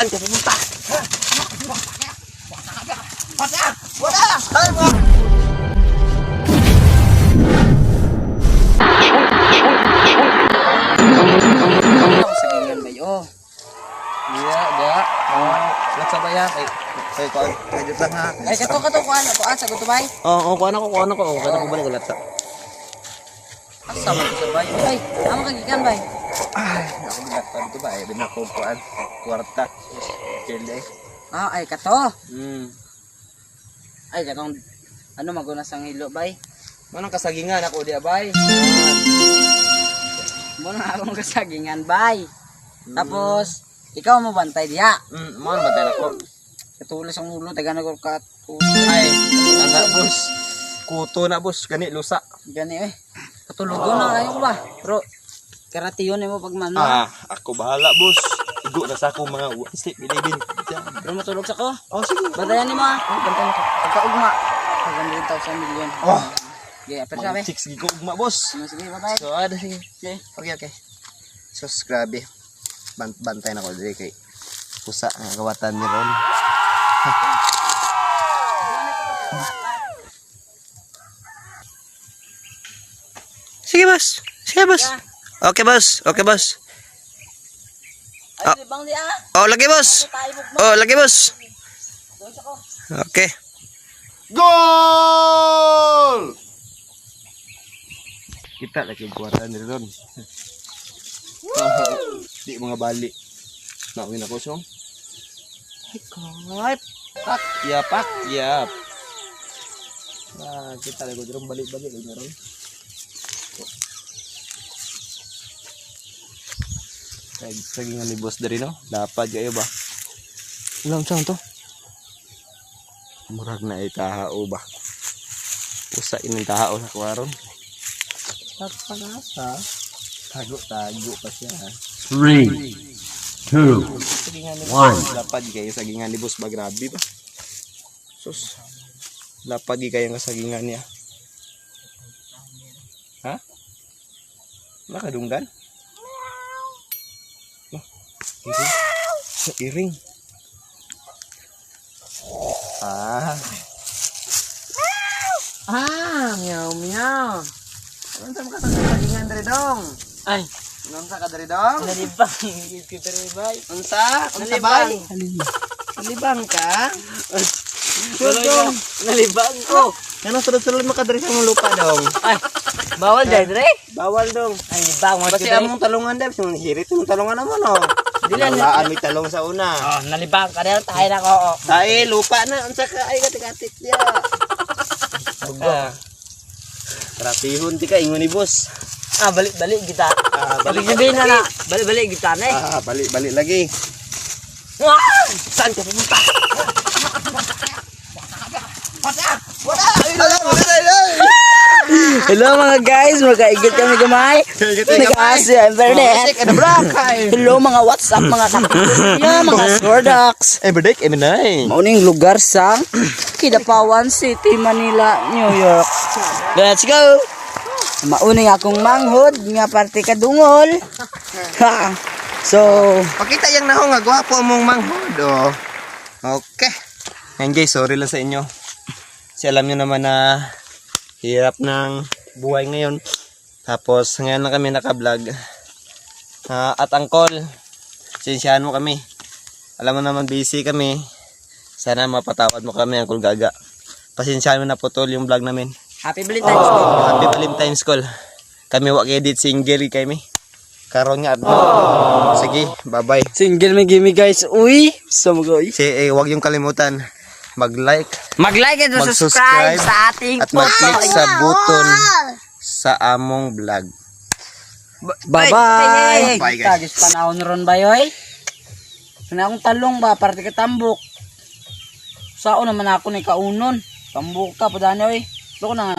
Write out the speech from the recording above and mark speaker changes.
Speaker 1: Saan ka pumunta?
Speaker 2: Sagingan ba yo?
Speaker 1: Iya, da. Oh, lat sa bayan. Ay, ay, kuan. Medyo lang ha.
Speaker 2: Ay, kato kato kuan ako asa ko bay.
Speaker 1: Oo, oh, kuan ako, kuan ako. Oh, kada ko balik ulat sa.
Speaker 2: Asa man sa bay. Ay, amo ka gikan bay.
Speaker 1: Ay, ako ginatan ko ba? Ay, binako kuan. Kwarta. Kele.
Speaker 2: Ah, ay kato. Ay katong ano maguna sang hilo bay.
Speaker 1: Manang kasagingan ako di abay.
Speaker 2: Mo na akong kasagingan bay. Tapos ikaw mo bantay diha.
Speaker 1: Mo na bantay ako.
Speaker 2: Katulos ang ulo taga na ka.
Speaker 1: Ay, ana boss. Kuto na boss, gani lusa.
Speaker 2: Gani eh. Katulogon na kayo ko ba? Pero karatiyon mo pag mano.
Speaker 1: Ah, ako bahala boss. Igo na sa akong mga 1 step 11.
Speaker 2: Pero matulog sa ko.
Speaker 1: Oh, sige.
Speaker 2: Bantayan nimo ah. Oh, bantayan ko. Pagkaugma. 500,000 million.
Speaker 1: Oh,
Speaker 2: Okay, pero sabi.
Speaker 1: mga chicks gigo ugma boss.
Speaker 2: Sige, bye-bye.
Speaker 1: So, ada sige.
Speaker 2: Okay.
Speaker 1: Okay. Sus, grabe. Bantay na ko diri kay pusa nga gawatan ni Ron. Sige, boss. Sige, boss. Okay, boss. Okay, boss.
Speaker 2: Ay, libang di ah.
Speaker 1: Oh, lagi, boss.
Speaker 2: Tayo mo.
Speaker 1: Oh, lagi, boss.
Speaker 2: Doon sa ko.
Speaker 1: Okay.
Speaker 3: Goal!
Speaker 1: Kita lagi kuwatan ni Ron. Di mga bali. Nauwi na ko, song. Ay, kay. Pak, ya, pak, ya. Ah, kita lagi ko balik-balik lagi ron. Ay, sige nga ni boss diri no. Lapad kayo ba? Ulam saan to? Murag na itahao ba? Usa ining tahao sa kuwaron. Tapangasa. Tago-tago pa siya.
Speaker 3: Three, two,
Speaker 1: Sagingan ni
Speaker 3: one.
Speaker 1: Lapad kayo sagingan ni boss ba grabe ba? Sus. Lapad kayo nga sagingan niya. Ha? Nakadunggan? Oh, iring. Sa iring. Ah. Ah, meow meow. Ano sa mga sagingan diri dong?
Speaker 2: Ay,
Speaker 1: Unsa ka diri dong?
Speaker 2: nalibang. Diri bay.
Speaker 1: Unsa? Unsa bay? Nalibang ka? Sure dong.
Speaker 2: Nalibang ko.
Speaker 1: Ano sulod-sulod mo ka diri sa mong lupa dong?
Speaker 2: Ay, bawal dai dire.
Speaker 1: Bawal dong.
Speaker 2: Ay, libang mo
Speaker 1: Kasi among talungan dahil, mong hirit mong talungan naman oh.
Speaker 2: Dili na.
Speaker 1: Wala may talong sa una.
Speaker 2: Oh, nalibang ka dahil tayo na ko. Oh.
Speaker 1: Ay, lupa na. Unsa ka ay katik-atik diya. Ah. Tratihon ti ka ingon ni boss.
Speaker 2: Ah, balik-balik kita.
Speaker 1: Ah,
Speaker 2: Balik sabihin na na. Balik-balik kita na eh.
Speaker 1: Ah, balik-balik lagi.
Speaker 2: Ah!
Speaker 1: Saan ka pumunta?
Speaker 2: Hello mga guys, magkaigit kami gamay. Nag-aasi ang internet. Hello mga WhatsApp, mga kakakya, mga Sordaks.
Speaker 1: Everday, Eminay.
Speaker 2: Mauning lugar sa Kidapawan City, Manila, New York. Let's go! Mauning akong manghod nga parte kadungol. Ha. So,
Speaker 1: Pakita yang nahong nga gwapo mong manghod oh. Okay. Ngayon guys, sorry lang sa inyo. Kasi alam nyo naman na hirap ng buhay ngayon. Tapos ngayon lang kami naka-vlog. Ah, at angkol, sinsyahan mo kami. Alam mo naman busy kami. Sana mapatawad mo kami, Uncle Gaga. Pasensyahan mo na putol yung vlog namin.
Speaker 2: Happy Valentine's Day.
Speaker 1: Happy Valentine's call. Kami wa edit single kami. Karon nga. Sige, bye-bye.
Speaker 2: Single may gimme guys. Uy, so mag-uy.
Speaker 1: Si, eh, huwag yung kalimutan mag-like
Speaker 2: Mag-like and subscribe
Speaker 1: Mag-subscribe
Speaker 2: sa ating
Speaker 1: at mag-click sa button sa among vlog.
Speaker 2: Bye-bye.
Speaker 1: Bye, guys.
Speaker 2: Tagis panahon ron ba yoy? Akong talong ba parte ka tambok. Sao naman ako ni kaunon. Tambok ka padani oy. Loko na